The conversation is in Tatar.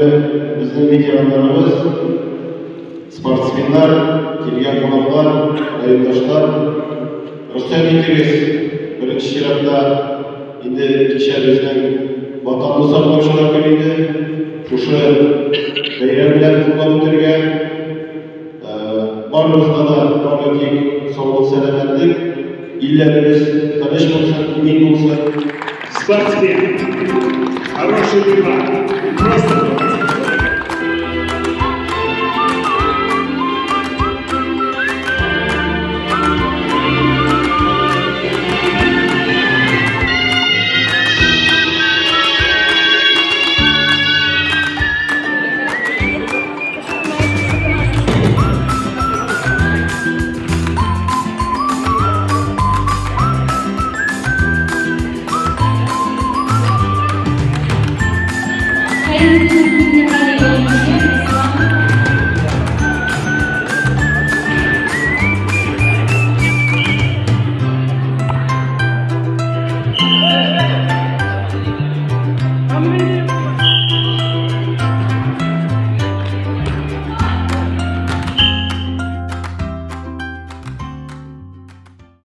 Хөрмәтле безнең ветераннарыбыз, спортсменнар, килгән кунаклар, райондашлар, рөхсәт итегез, беренче чиратта инде кичә безнең Ватанны саклаучылар көне иде. Шушы бәйрәм белән котлап үтәргә. Барыбызга да бары тик саулык, сәламәтлек, илләребез тыныч булсын, имин булсын. Спортсмен, хороший рыбак, просто.